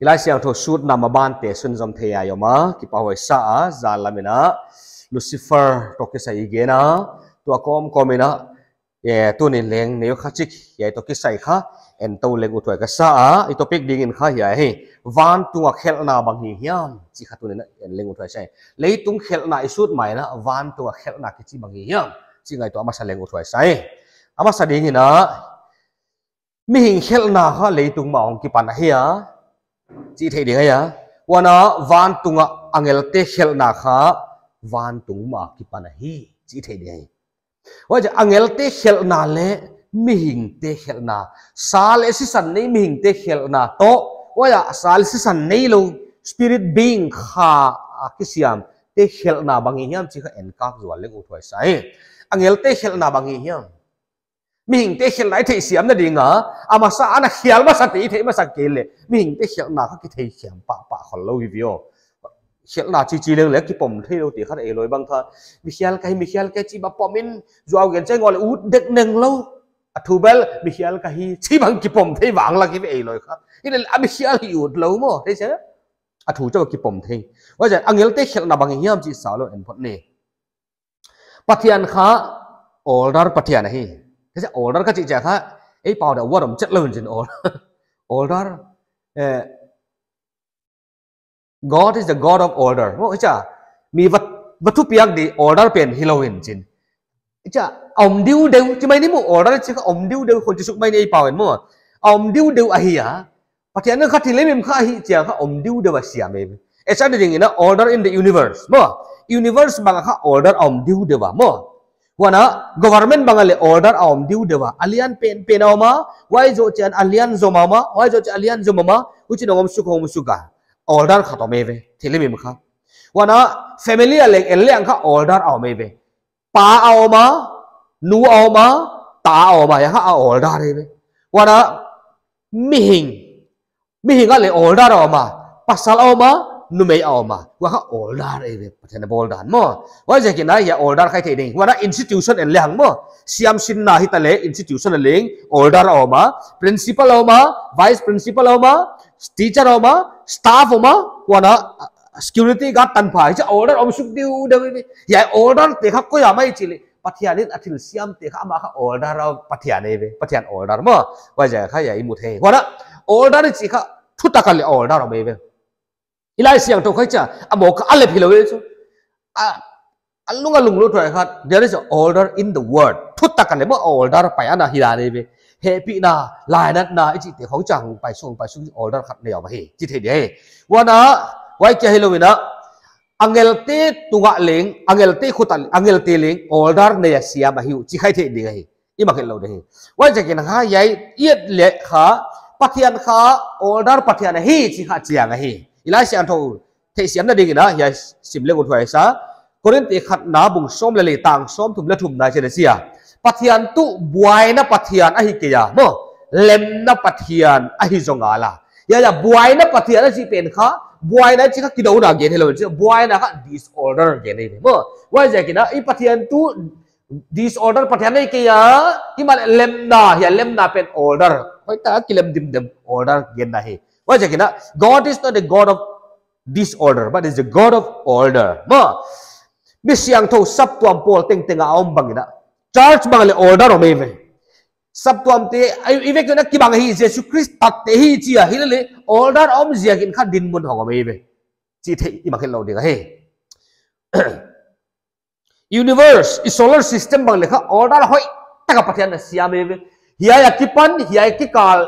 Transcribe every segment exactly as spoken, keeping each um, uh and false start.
I Laisiangthou sutna mabante sunzom thei a i om a, kipahhuai sa a, zan lam in a Lucifer toh kisai i gen a, tua kawmkawm in a, eh, tuni'n leng neu kha chik, hiai toh kisai kha, en tou leng uthuai ka sa a, i topic ding in kha hiai hi, vantung a khelhna bang hi hiam, chih kha tuni'n en leng uthuai sa hi. Leitung khelhna i sut mai in a, vantung a khelhna kichi bang hi hiam, chih ngaihtuah masa leng uthuai sa hi. A masa ding in a, mihing khelhna kha leitung mah hong kipan ahi a, chih theih ding ahi a. Huan a vantung a angelte khelhna kha vantung mah kipan ahi, chih theih ding ahi. Huaiziak angelte khelhna leh mihingte khelhna, sa leh sisan nei mihingte khelhna toh, huai a sa leh sisan neilou spirit being kha a kisiamte khelhna bang hi hiam chih kha en kak zual leng uthuai sa hi. Angelte khelhna bang hi hiam. Mihingte khelhna i theihsiamna ding a, a masa ana khial masa te i theih masa kei leh, mihingte khelhna kha kitheisiam pahpah khollou hi ve aw. Khelhna chichi leng leh kipom theilou te khat ei lawi bang kha. Mi khial ka hi, mi khial ka hi chih bang pom in, zuau gen chai ngol leh ut dek neng lou. A thu bel, mi khial ka hi chih bang kipom thei vang lak hi ve ei lawi kha. Hileleh a mi khial hi ut lou maw, thei se? A thu chauh kipom thei. Huaiziak angelte khelhna bang hi hiam chih saulou en phot ni. Pathian kha order Pathian ahi. Kha order ka chih chiang kha, ei pau da word om chet lou in chin or-, order. Eh, God is the God of order. Maw, i chia, mi va, va thupiak di order pen hilou in chin. I chia, om diu deu, chi mai ni maw order chih kha om diu deu, khon chi suk mai ni ei pau in maw. Om diu deu ahi a. Pathian kha thilhimhim kha ahi chiang kha om diu deu a siam ei ve. Ei chia ding in a order in the universe. Maw, universe bang a kha order om diu deu a maw. Huan a government bang a leh order om diu deu a. A lian penpen a om a, huai zoh chiang a lian zom a om a, huai zoh chiang a lian zom a om a, huchiin hong om suk hong om suk a. Order khat om ei ve, thilhimhim kha. Huan a family a leng en leng kha order om ei ve. Pa a om a, nu a om a, ta a om a, huai kha a order ei ve. Huan a mihing, mihing a leh order a om a, pasal a om a, numei a om a, huai kha order ei ve, Pathian a bawl dan maw. Huaiziakin a hiai order kha i theih ding. Huan a institution en leng maw, siamsinna hita leh institution a leng order a om a, principal a om a, vice principal a om a, teacher a om a, staff a om a, huan a security guard tanpha, hichia order om suk diu deu ei ve. Hiai order te kha koi a om ei chih leh, Pathian in a thil siamte kha amah kha order a Pathian ei ve, Pathian order maw. Huaiziak kha hiai i mu thei. Huan a order chih kha thutak a leh order om ei ve. I Laisiangthou kha chia, a mawk kha a lep hilou ei chu. A, a lung a lunglut huai khat, there is a order in the world. Thutak a leh maw order pai ana hi dan ei ve. Hehpihna, lainatna, i chihte khong chiang pai sung, pai sung order khat nei om ahi, chi thei di ahi. Huan a, huai kia hilou in a, angelte tung a leng, angelte khut a, angelte leng order nei a siam ahi uh, chih kha i theih ding ahi. I mak het lou ding ahi. Huaiziakin kha hiai i et leh kha, Pathian kha order Pathian ahi, chih kha chiang ahi. I Laisiangthou theihsiamna ding in a, hiai sim leng uthuai sa. Korinti khatna bung sawm leh li tang sawmthum leh thumna ah hichiin a chi a. Pathian tuh buaina Pathian ahi kei a, maw, lemna Pathian ahi zong a la. Hiai a buaina Pathian a chih pen kha, buaina chih kha kidouna gen hilou, buaina kha disorder gen ei ve maw. Huaiziakin a, i Pathian tuh disorder Pathian ahi kei a, himahleh lemna, hiai lemna pen order. Hoihtak a kilem dimdem order genna hi. Huaiziakin a, God is not a God of disorder, but is a God of order. Maw, mi siangthou saptuam pawl tengteng a om bang in a, church bang a leh order om ei ve. Saptuamte, i, i vek in a kibang hi, Jesu Khrist tatte hi chi a, hileleh order om ziakin kha dinmun hong om ei ve. Chih theih i mak het lou ding ahi. Universe, i solar system bang leh kha order hoihtak a Pathian in a siam ei ve. Hiai akipan, hiai kikal,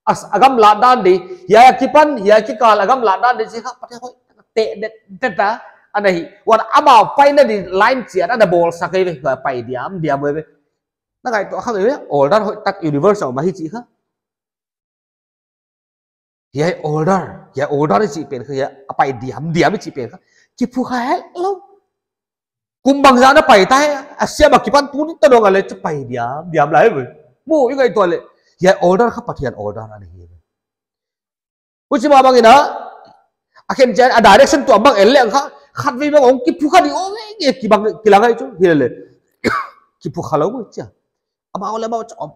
a s-, a gamlat dan di, hiai akipan, hiai kikal a gamlat dan di chih kha Pathian hoihtak a teh det, det a, ana hi. Huan amau paina di line chiat ana bawlsak ei ve, pai diamdiam ei ve. Na ngaihtuah kha ei ve, order hoihtak universe a om ahi chih kha. Hiai order, hiai order i chih pen kha, hiai a pai diamdiam i chih pen kha, kiphukha hetlou. Kum bangzah na pai ta, a siam akipan tuni ta dong a leh chu pai diamdiam lai ve. Maw, i ngaihtuah leh, hiai order kha Pathian order ana hi ve. Huchi mah bang in a, a khen chiang a direction tuam bang en leng kha, khatvei bang hong kiphukha di om ei, kibang kilang ei chu, hileleh. Kiphukha lou maw chia. Amau leh amau chu om.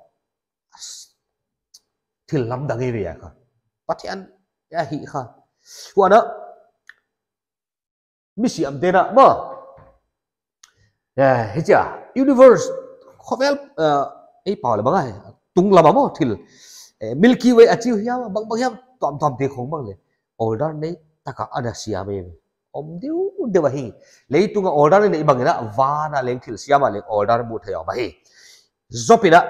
Thil lamdang ei ve a kha. Pathian Ahi kha. Huan a, mi siam te na, maw. Eh, hichia, universe, khovel, eh, ei pau le bang ai, tung lama maw thil. Eh, Milky Way a chi uh hiam, bang bang hiam, tuamtuam te khong bang le. Order nei taka ana siam e. Om deuhdeuh ahi. Leitunga order nei bangin a, vana leng thil siama leng order mu thei om ahi. Job in a,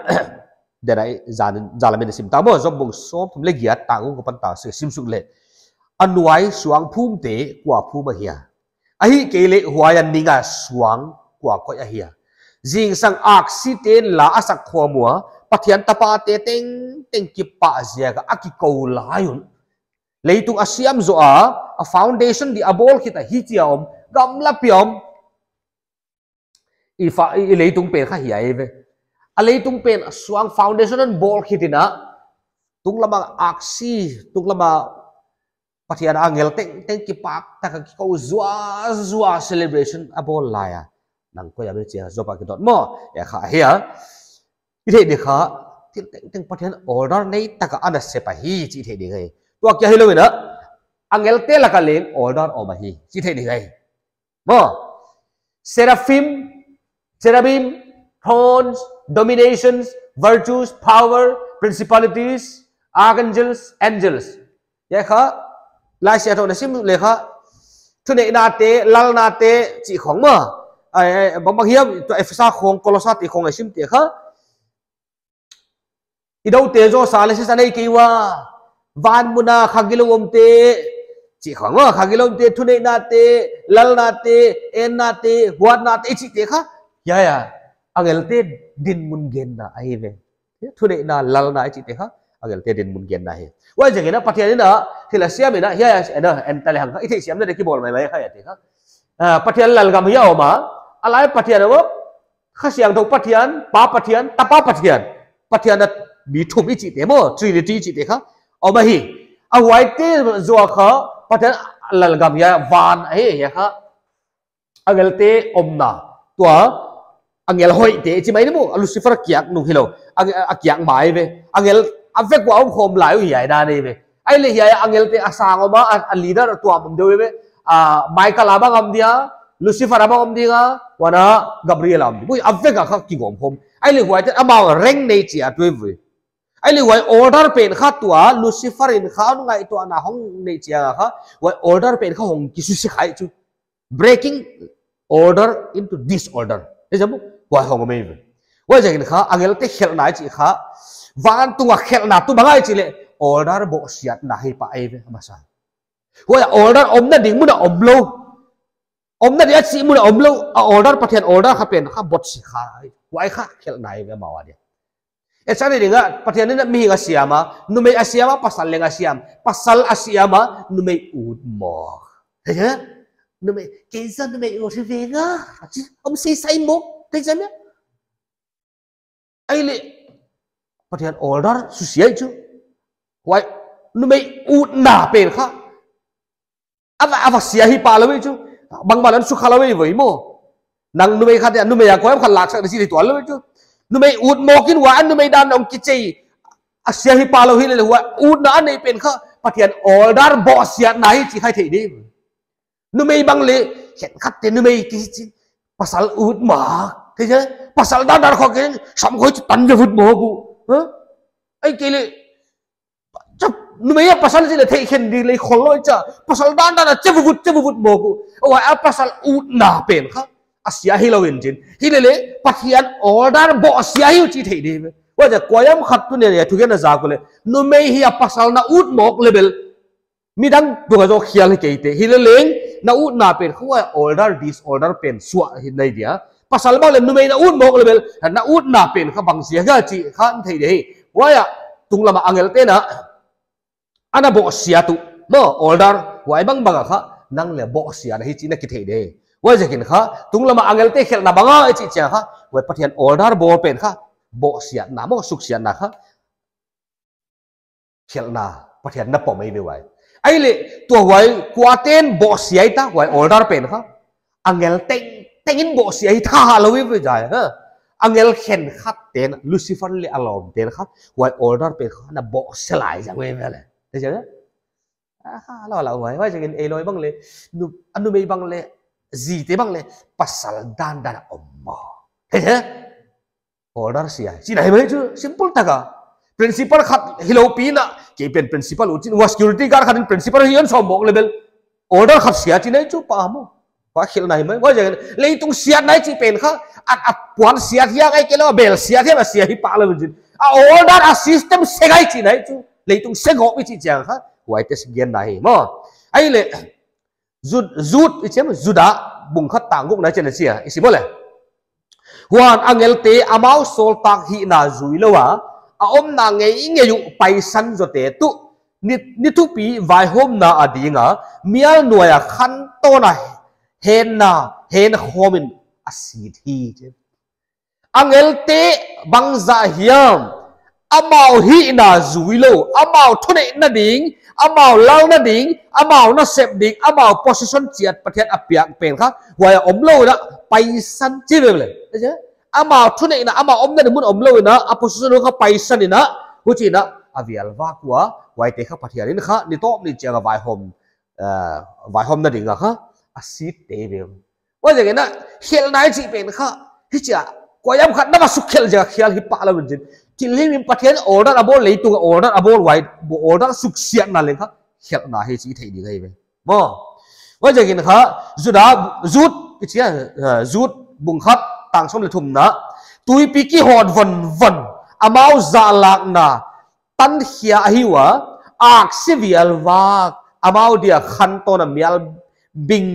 denai zan, zan lamin sim ta maw, Job bung sawmthum le giat tang guk apan tang sawm sim suk le. A nuai suang phumte kua phum ahia? Ahihkeileh huaia ning a suang kua koih ahia? Zingsang aksite'n la a sak khawm ua, Pathian tapate tengteng kipah ziaka a kikou lai un. Leitung a siam zoh a, a foundation di a bawl khit a hichia om, gamla pia om. I fa, i, i leitung pen kha hiai ve. A leitung pen a suang foundation a bawl khit in a, tung lama aksi, tung lama Pathian angel tengteng kipak taka kikou zuazua celebration a bawl lai a. Nang koia ve chia Job a kidot maw, e kha hia. I theih di kha, thil tengteng Pathian order nei taka ana sep ahi, chi theih di ngai. Tua kia hilou in a, angel te laka leng order om ahi, chi theih di ngai. Maw, seraphim, cherubim, thrones, dominations, virtues, power, principalities, archangels, angels. Hiai kha, Laisiangthou na sim le kha, thuneihna te, lalna te, chi khong maw. Ai, ai, bang bang hiam, tua Ephesa khong, Kolosa te khong a sim te kha. I dou te zaw sa le sisa nei kei ua. Van muna khagilou om te, chi khong maw, khagilou om te, thuneihna te, lalna te, enna te, huatna te, i chi te kha. Hiai a, angel te dinmun genna ahi ve. Thuneihna lalna i chi te kha, angel te dinmun genna hi. Huaiziakin a Pathian in a, thil a siam in a, hiai a, en a, en ta le hang kha, i theihsiamna di kibawl maimai kha hiai te kha. Ah, Pathian lalgam hi a om a, a lai Pathian a om, Kha Siangthou Pathian, Pa Pathian, Tapa Pathian. Pathian a mi thum i chi te maw, Trinity i chi te kha. Om ahi. A huaite zaw kha, Pathian lalgam hi a van ahi, hiai kha. Angel te omna. Tua, angel hoih te, chi mai ni maw, a Lucifer kiak nung hilou. Ang-, a kiak mai ve. Angel, a vek ua om khawm lai uh hiai dan ahi ve. Ahihleh hiai angel te a sang om a, a, a leader a tuam om deuh ve. A, Michael a bang om dia, Lucifer a bang om dia, huan a Gabriel a om dia. Ui, a vek a kha kigawm khawm. Ahihleh huaite amau rank nei chia tuh ve. Ahihleh huai order pen kha tua, Lucifer in kha ngaihtuahna hong nei chia kha, huai order pen kha hong kisuse khai chu. Breaking order into disorder. Hei zamu, huai hong om ei ve. Huaiziakin kha, angel te khelhna i chi kha, vantung a khelhna tuh bang ahia i chih leh, order bawhsiatna hi pah ei ve, a masa. Huai order omna ding mun a omlou. Omna dia chih mun a omlou, a order Pathian order kha pen kha bawhsi kha. Huai kha khelhna hi ve amau a dia. E chani dinga, Pathian in a mihing a siam a, numei a siam a, pasal leng a siam, pasal a siam a, numei ut mawk. Hei hei? Numei, kei zaw numei ut hi veng a. Om sei sai mawk, kei zaw mia. Ahihleh, Pathian order susia chu. Huai, numei utna pen kha. A va, a va sia hi pah lou ei chu. Bangmah lam sukha lou ei voi maw. Nang numei khat, numei a kuai khat laksak di si di tuan lou ei chu. Numei ut mawk in huai, numei dan nong kichei. A sia hi pah lou hi leh huai, utna a nei pen kha. Pathian order bawhsiatna hi chi khai thei di. Numei bang leh, khenkhat te numei kichi. Pasal ut mawk. Kei zaw, pasal dandan khawng kei, sam khoi chu tan ve vut mawk uh. Ha? Ahihkeileh, Chap, numei a pasal chih leh theih khen di leh khol lou ei cha. Pasal dandan a che vuvut, che vuvut mawk uh. Huai a pasal utna pen kha. A sia hilou in chin. Hilele, Pathian order bawhsia hi uh chi thei di ve. Huaiziak kuai hiam khat tuni'n a thugen a zak uleh. Numei hi a pasal na ut mawk leh bel. Midang tung a zaw khial hi kei te. Hileleng, na utna pen kha huai order, disorder pen suah hi nei dia. Pasal bang leh numei na ut mawk leh bel. Na utna pen kha bang sia ga chi kha thei di hi. Huai a, tung lama angel te na. Ana bawhsia tuh, maw, order, huai bangbang a kha, nang leh bawhsia na hi chih na kithei di. Huaiziakin kha, tung lama angel te khelhna bang a i chih chiang kha, huai Pathian order bawl pen kha, bawhsiatna, maw, suksiatna kha, khelhna, Pathian na pom ei ve huai. Ahihleh, tua huai, kuate'n bawhsia ei ta, huai order pen kha, angel tengteng in bawhsia hi tha lou ei ve zai, ha? Angel khenkhat te'n, Lucifer leh a lawm te'n kha, huai order pen kha, na bawhsia lai zang ei ve leh. Te zang, ha? Aha, lo lo, huai, huai zengin ei lawi bang le, nu, a numei bang le, zite bang le, pasal dandan a om maw. He he? Order sia. Chih nai mai chu, simple taka. Principal khat hilou pi na, kei pen principal uh chin, huai security guard khat in principal hi hon sawm bawk le bel. Order khat sia chih nai chu pa maw. Pa khelhna hi mai. Huai zengin, leitung siat nai chih pen kha, a, a puan siat hia ngai kei lou, bel siat hia, a sia hi pah lou chin. A order a system se ngai chih nai chu. Leitung se gawp i chih chiang kha. Huaite genna hi maw. Ahihleh, Jud, Jud, i chi a, Juda, bung khat tang guk na chih na chia, i sim maw le. Huan angelte amau sawltak hihna zui lou a, a omna ngeingei uh paisan zawte tuh, ni, ni thupi vaihawmna a ding a, mial nuai a khantawn a henna, hen khawm in a sit hi, chi. Angelte bangzah hiam, amau hihna zui lou, amau thuneihna ding, amau lalna ding, amau nasep ding, amau position chiat Pathian a piak pen kha, huai a om lou in a paisan chi ve le. Amau thuneihna, amau omna ding mun om lou in a, a position kha paisan in a, huchiin a, a vialvak ua, huaite kha Pathian in kha, ni tawp ni chiang a vaihawm, eh, vaihawmna ding a kha, a sit te ve. Huai zengin a, khelhna i chih pen kha, hichia, kuahiam khat na va suk khelh zia khial hi pah lou in chin. Thil himhim Pathian order a bawl, leitung a order a bawl, huai, order suksiatna leng kha, khelhna hi chih thei ding ahi ve. Maw. Huai zengin kha, Juda, Jud, i chi a, eh, Jud, bung khat, tang sawm le thumna. Tuipi kihawt vonvon, amau zahlakna, tankhia ahi ua, aksi vialvak, amau dia khantawn a mial bing,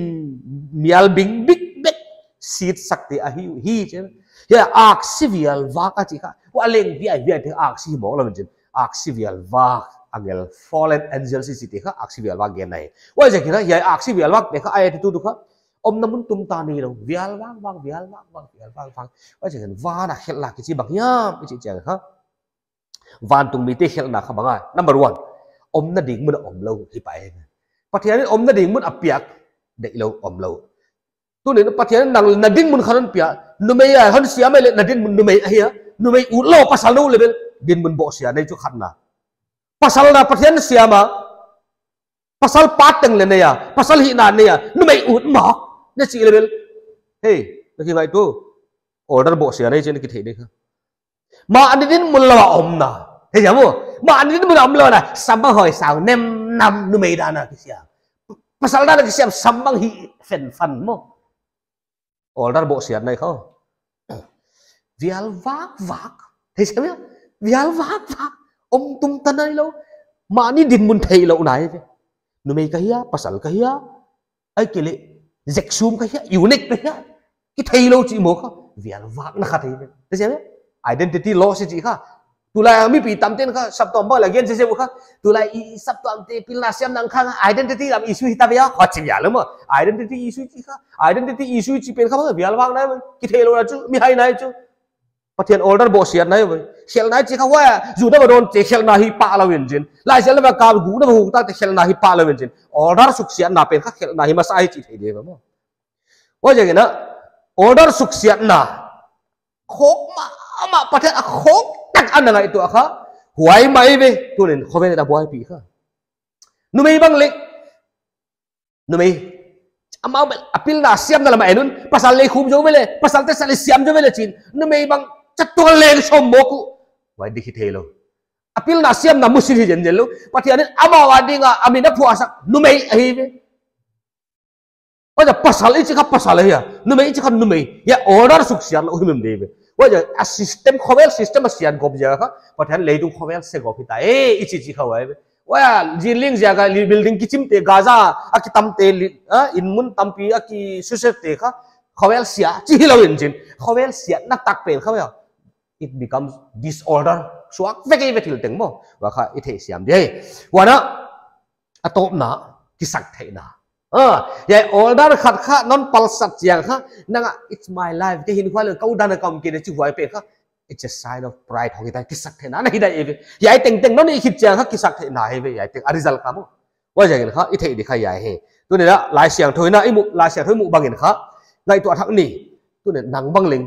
mial bing bik bek, sitsakte ahi uh, hi chi. Hiai aksi vialvak a chih kha, huai leng viai viaite aksi hi mawk lou in chin. Aksi vialvak, angel, fallen angels i chihte kha, aksi vialvak genna hi. Huai zengin kha, hiai aksi vialvakte kha, a attitude kha, omna mun tum ta ni lou, vialvak vak, vialvak vak, vialvak vak. Huai zengin van a khelhna kichi bang hiam, i chih chiang kha. Vantungmite khelhna kha bang a. Number one, omna ding mun a om lou, hi pah e. Pathian in omna ding mun a piak, deih lou, om lou. Tunin Pathian in nang na dinmun khat hon pia, numei a hon siam mai le na dinmun numei ahi a, numei ut lou pasal nou le bel, dinmun bohsia nei chu khatna. Pasal na Pathian siam a, pasal pat teng le nei a, pasal hihna nei a, numei ut mawk, na chih le bel. Hei, na ki ngaihtuah, order bohsia nei chih na kithei ding kha. Mahni dinmun lou a omna. Hei, ya maw? Mahni dinmun lou a omna. Sam bang hoih sau nem nam numei dan a kisiam. Pasal dan a kisiam sam bang hih fenfan maw. Order bohsiatna ahi kha. Vialvakvak. Hei, sam ya? Vialvakvak. Om tum ta nai lou. Mahni dinmun theilou nai ve. Numei ka hia, pasal ka hia. Ahihkeileh, zek sum ka hia, eunuch ka hia. Kithei lou chih maw kha, vialvakna kha thei ve. Te se ve? Identity loss i chih kha. Tulai mipi tamte'n kha, saptuam bang la gen se se kha. Tulai i saptuamte pilna siamna khang identity lam issue hi ta ve a, kha chi vial maw. Identity issue chih kha. Identity issue chih pen kha bang vialvakna ve. Kithei lou na chu, mi hai na chu. Pathian order bohsiatna ve. Khelhna chih kha huai a, Juda va dawnte khelhna hi pah lou in chin. Laisiangthou va kap gukna va huktakte khelhna hi pah lou in chin. Order suksiatna pen kha khelhna hi masa hi chih thei ding maw. Huai zengin a, order suksiatna. Khawk mahmah Pathian a khawk tak a na ngaihtuah kha. Huai mai ve, tunin khovel a buaipih kha. Numei bang le. Numei. Amau bel, a pilna siamna lam a en un, pasal leh khum zou ve le, pasalte sal leh siam zou ve le chin. Numei bang, chatuang leng sawm mawk uh. Huai di kithei lou. A pilna siamna musil hi zenzen lou. Pathian in amau a ding a, a min a phuahsak, numei ahi ve. Huai a pasal i chih kha pasal ahi a. Numei i chih kha numei. Hiai order suksiat lou himhim di ve. Huai a system, khovel system a siat gawp ziak kha. Pathian leitung khovel se gawp hi ta. Eh, i chih chih kha huai ve. Huai a, zinling ziak a li-, building kichimte Gaza, a kitamte li-, a, inn mun tampi, a kisusiatte kha. Khovel sia, chih hilou in chin. Khovel siatna tak pen kha huai a. It becomes disorder. Suak vek ei ve thil teng maw. Huai kha i theisiam di. Huan a, a tawpna, kisaktheihna. Ah, hiai order khat kha non palsat chiang kha, nang a, "It's my life, kei hinkhua leh kou dan a ka om kei" na chi huai pen kha, it's a sign of pride hong hi ta, kisaktheihna na hi dai ve. Hiai tengteng non i khit chiang kha kisaktheihna hi ve, hiai teng a result kha maw. Huai zengin kha, i theih di kha hiai hi. Tunin a, Laisiangthou in a, i muh, Laisiangthou i muh bangin kha, ngaihtuah thak ni. Tunin nang bang leng,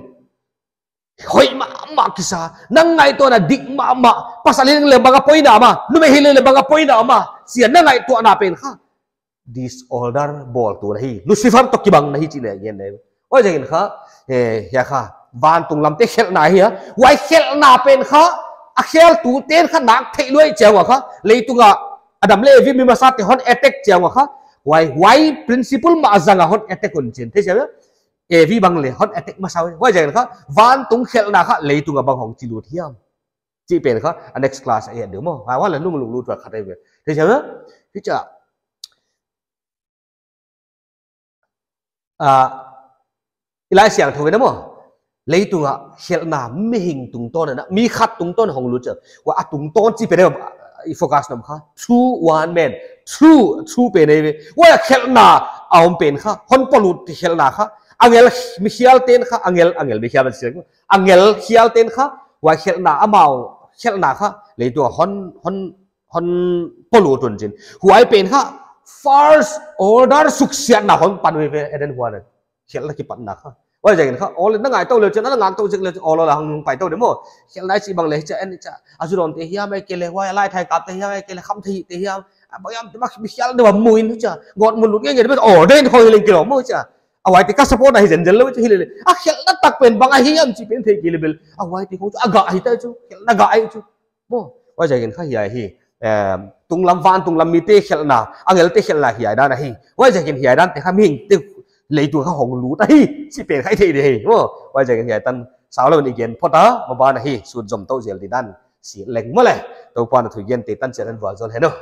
hoih mahmah kisa, nang ngaihtuahna dik mahmah, pasal hi leng bang a poina mah, numei hi leng bang a poina mah, Siatna ngaihtuahna pen kha disorder bawltu na hi, Lucifer toh kibang na hi chih na gen na hi. Huaiziakin kha, eh, hiai kha vantung lamte khelhna hi a. Huai khelhna pen kha, a kheltute'n kha nak theih luai chiang ua kha, leitung a Adam leh Evi mi masate hon attack chiang ua kha, huai, huai principle mah zang a hon attack un chin. Thei chiang a, Evi bang leh hon attack masa ua. Huaiziakin kha vantung khelhna kha leitung a bang hong chilut hiam chih pen kha a next class a et ding maw. Huai, huai leh lunglut tua khat ahi ve. Thei chiang a, hichia, ah, i Laisiangthou in maw, leitung a khelhna mihing tungtawn in, mi khat tungtawn hong lut chiang. Huai a tungtawn chih pen i focus nuam kha, true one man, true, true pen ahi ve. Huai a khelhna a om pen kha, hon polut khelhna kha, angel mikhialte'n kha, angel, angel mikhial pen siang, angel khialte'n kha, huai khelhna, amau khelhna kha leitung a hon, hon hon polut un chin. Huai pen kha first order suksiatna hon pan uh ve Eden huan a. Khelhna kipatna kha. Huaiziakin kha, aw leh na ngaihtuah leh chin, na ngaktuah zek leh chin, aw leh hong pai tou ding maw. Khelhna chih bang leh chia, en chia, a zu dawnte hiam ahihkeileh, huai a laithai kapte hiam ahihkeileh, khamtheite hiam, a bang hiam, te mah mikhial deuh a mu in chia, gawtmun lut ngeingei deuh, order in khong hi leng kilawm maw chia. A huaite ka support a hi zenzen lou chia hi lele. A khelhna tak pen bang ahi hiam chih pen thei kei leh bel, a huaite khong chu a gah hi ta chu, khelhna gah ahi chu. Maw, huaiziakin kha hiai hi, em, tunglam, vantunglam mite khelhna, angelte khelhna hiai dan ahi. Huaiziakin hiai dante kha mihingte leitung kha hong lut ahi chih pen kha i thei ding hi. Maw, huaiziakin hiai tan saulou in i gen phot a, maban ahi, sut zom tou zel di dan. Si leng maw le, Toupa'n a thu i gente tan chiat in vualzawl hen aw.